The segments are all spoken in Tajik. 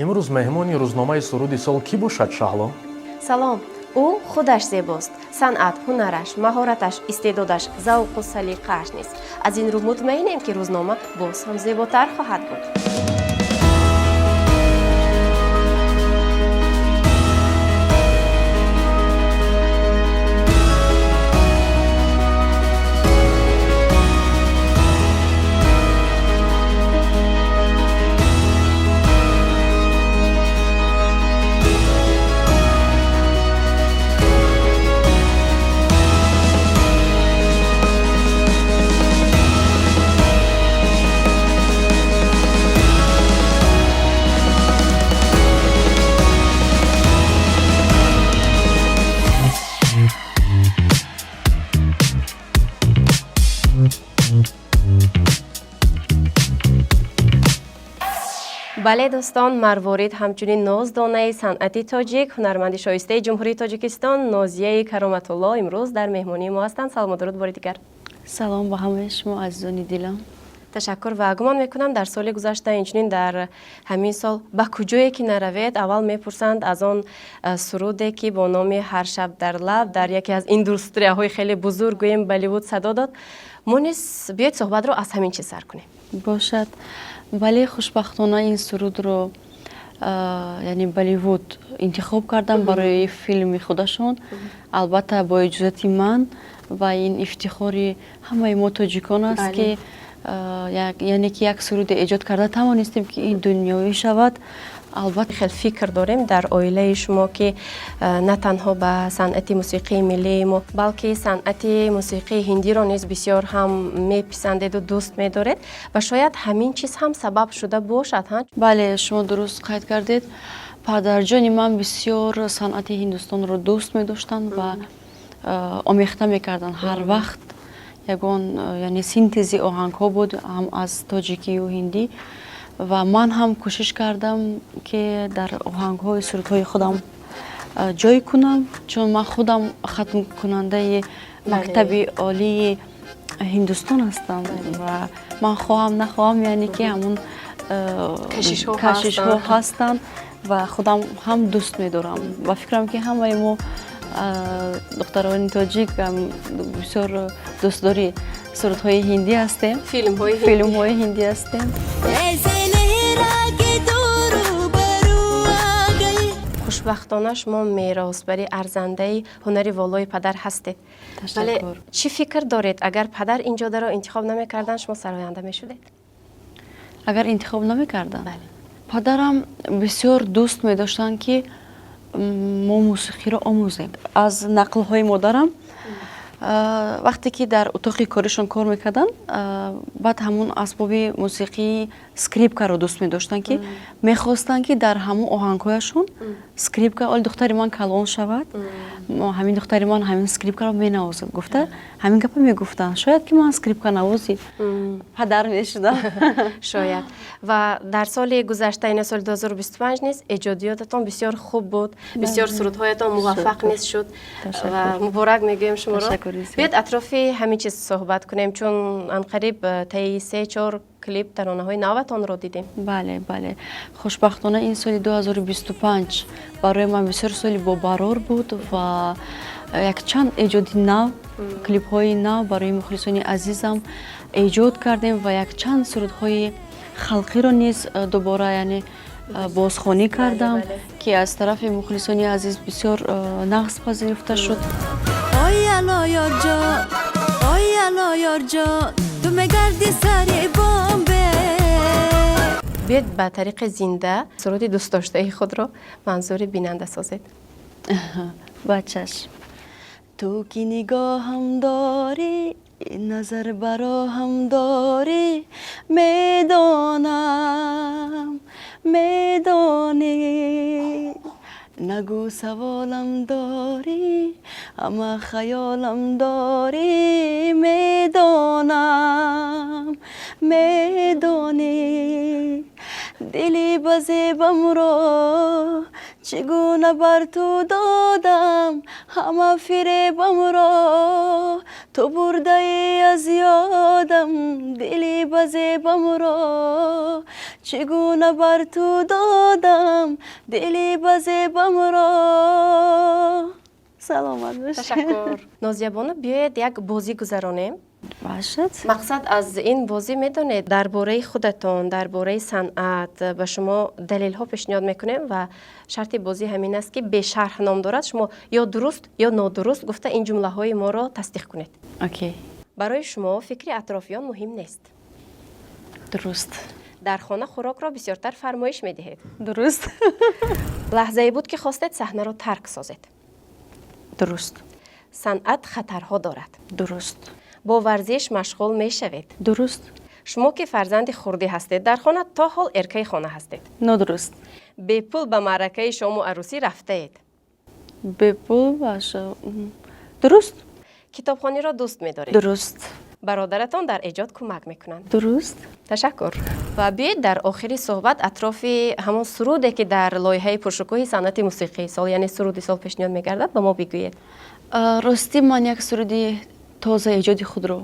Имрӯз меҳмони рӯзномаи Суруди сол кӣ бошад, Шаҳло? Салом. Ӯ худаш зебост: санъат, ҳунараш, маҳораташ, истеъдодаш, завқу салиқааш низ. Аз ин рӯ мутмаинем, ки рӯзнома боз ҳам зеботар хоҳад буд. Бале, дӯстон, Марворид ҳамчунин ноздонаи санъати тоҷик, ҳунарманди шоистаи Ҷумҳурии Тоҷикистон Нозияи Кароматулло имрӯз дар меҳмонии мо ҳастанд. Салому дуруд бори дигар. Салом ба ҳамаи шумо, азизони дилам. Ташаккур. Ва гумон мекунам, дар соли гузашта, инчунин дар ҳамин сол, ба куҷое ки наравед, аввал мепурсанд аз он суруде, ки бо номи «Ҳар шаб дар лаб» дар яке аз индустрияҳои хеле бузург, гӯем, Болливуд садо дод. Мо низ биёед, суҳбатро аз ҳамин чиз сар кунем. Бошад, бале. Хушбахтона, ин сурудро, яъне Болливуд интихоб кардам барои филми худашон, албатта бо иҷозати ман. Ва ин ифтихори ҳамаи мо тоҷикон аст, ки яъне ки як суруде эҷод карда тавонистем, ки ин дунёвӣ шавад, албатта. Хел фикр дорем дар оилаи шумо, ки на танҳо ба санъати мусиқии миллии мо, балки санъати мусиқии ҳиндиро низ бисёр ҳам меписандеду дӯст медоред ва шояд ҳамин чиз ҳам сабаб шуда бошад, ҳа? Бале, шумо дуруст қайд кардед. Падарҷони ман бисёр санъати Ҳиндустонро дӯст медоштанд ва омехта мекарданд. Ҳар вақт ягон, яъне синтези оҳангҳо буд, ҳам аз тоҷикию ҳиндӣ, ва ман ҳам кӯшиш кардам, ки дар оҳангҳои сурудҳои худам ҷой кунам, чун ман худам хатмкунандаи мактаби олии Ҳиндустон ҳастам ва ман хоҳам нахоҳам, яъне ки ҳамун кашишҳо ҳастанд ва худам ҳам дӯст медорам. Ва фикрам, ки ҳамаи мо духтарони тоҷик бисёр дӯстдори сурудҳои ҳиндӣ ҳастем, филмҳои ҳиндӣ ҳастем. Хушбахтона, шумо меросбари арзандаи ҳунари волои падар ҳастед. Вале чӣ фикр доред, агар падар ин ҷодаро интихоб намекарданд, шумо сароянда мешудед? Агар интихоб намекарданд? Падарам бисёр дӯст медоштанд, ки мо мусиқиро омӯзем. Аз нақлҳои модарам, вақте ки дар утоқи коришон кор мекарданд, баъд ҳамун асбоби мусиқии скрипкаро дӯст медоштанд, ки мехостанд, ки дар ҳамун оҳангҳояшон скрипка, оли духтари ман калон шавад, ҳамин духтари ман ҳамин скрипкаро менавозад, гуфта, ҳамин гапа мегуфтанд. Шояд ки ман скрипканавози падар мешудам. Шояд. Ва дар соли гузашта, ина соли 2025 низ эҷодиётатон бисёр хуб буд, бисёр сурудҳоятон муваффақ низ шуд ва муборак мегӯем шуморо. Биёед, атрофи ҳамин чиз суҳбат кунем, чун анқариб таи се чор клип таронаҳои наватонро дидем. Бале, хушбахтона, ин соли 2025 барои ман бисёр соли бобарор буд ва якчанд эҷоди нав, клипҳои нав барои мухлисони азизам эҷод кардем ва якчанд сурудҳои халқиро низ дубора, яъне бозхонӣ кардам, ки аз тарафи мухлисони азиз бисёр нағз пазируфта шуд. Ой ало ёрҷон, ой ало ёрҷон, ту мегарди сари бомбе. Биёед, ба тариқи зинда суруди дӯстдоштаи худро манзури бинанда созед. Бачаш. Ту ки нигоҳам дорӣ, назар бароҳам дорӣ, медонам, медонӣ, нагӯ, саволам дорӣ, ҳама хаёлам дорӣ, медонам, медонӣ, дили ба зебамро чӣ гуна бар ту додам, ҳама фиребамро ту бурдаӣ аз ёдам, дили ба зебамро чӣ гуна бар ту додам. Дили базебамро. Саломат бошед. Ташаккур. Нозиябону, биёед, як бозӣ гузаронем. Бошад. Мақсад аз ин бозӣ медонед, дар бораи худатон, дар бораи санъат ба шумо далелҳо пешниҳод мекунем ва шарти бозӣ ҳамин аст, ки бешарҳ ном дорад. Шумо ё дуруст, ё нодуруст гуфта, ин ҷумлаҳои моро тасдиқ кунед. Окей. Барои шумо фикри атрофиён муҳим нест. Дуруст. Дар хона хӯрокро бисёртар фармоиш медиҳед. Дуруст. Лаҳзае буд, ки хостед саҳнаро тарк созед. Дуруст. Санъат хатарҳо дорад. Дуруст. Бо варзиш машғул мешавед. Дуруст. Шумо ки фарзанди хурдӣ ҳастед дар хона, то ҳол эркаи хона ҳастед. Нодуруст. Бепул ба маъракаи шому арӯсӣ рафтаед. Бепул баша, дуруст. Китобхониро дӯст медоред. Дуруст. Бародаратон дар эҷод кӯмак мекунанд. Дуруст. Ташаккур. Ва биёед, дар охири суҳбат атрофи ҳамон суруде, ки дар лоиҳаи пуршукӯҳи санъати мусиқии сол, яъне суруди сол пешниҳод мегардад, ба мо бигӯед. Ростӣ, ман як суруди тоза эҷоди худро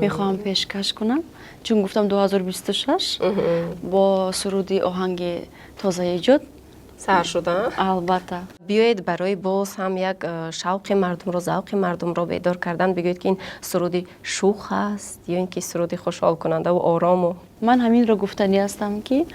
мехоҳам пешкаш кунам, чун гуфтам, 2026 бо суруди оҳанги тоза эҷод сар шуда. Албатта. Биёед, барои боз ҳам як шавқи мардумро, завқи мардумро бедор кардан, бигӯед, ки ин суруди шух аст ё ин ки суруди хушҳолкунандаву орому? Ман ҳаминро гуфтанӣ ҳастам, ки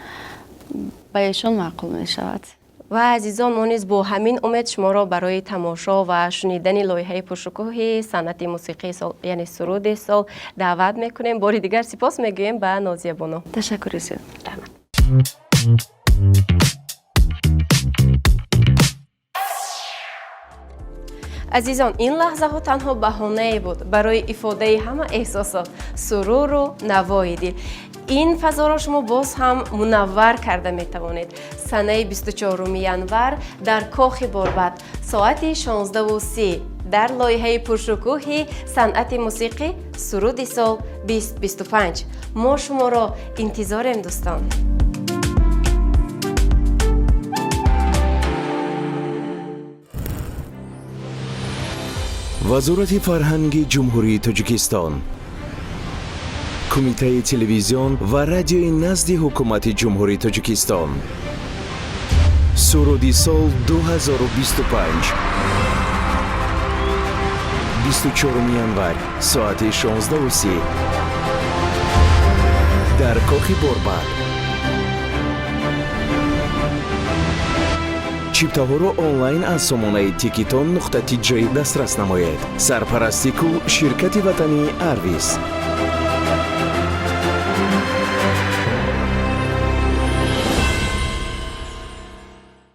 ба эшон маъқул мешавад. Ва азизон, мо низ бо ҳамин умед шуморо барои тамошо ва шунидани лоиҳаи пуршукӯҳи санъати мусиқии сол, яъне суруди сол даъват мекунем. Бори дигар сипос мегӯем ба Нозиябону. Ташаккури зиёд. Раҳмат. Азизон, ин лаҳзаҳо танҳо баҳонае буд барои ифодаи ҳама эҳсосот, суруру навои дил. Ин фазоро шумо боз ҳам мунаввар карда метавонед. Санаи 24 январ дар Кохи Борбад соати 16:30 дар лоиҳаи пуршукӯҳи санъати мусиқӣ суруди сол 2025 мо шуморо интизорем, дӯстон. Вазорати фарҳанги Ҷумҳурии Тоҷикистон, Кумитаи телевизион ва радиои назди Ҳукумати Ҷумҳурии Тоҷикистон, суруди сол 2025, 24 январ, соати 16:30 дар Кохи Борбад. Чиптаҳоро онлайн аз сомонаи тикетон.тj дастрас намоед. Сарпарасти кул ширкати ватании Арвис.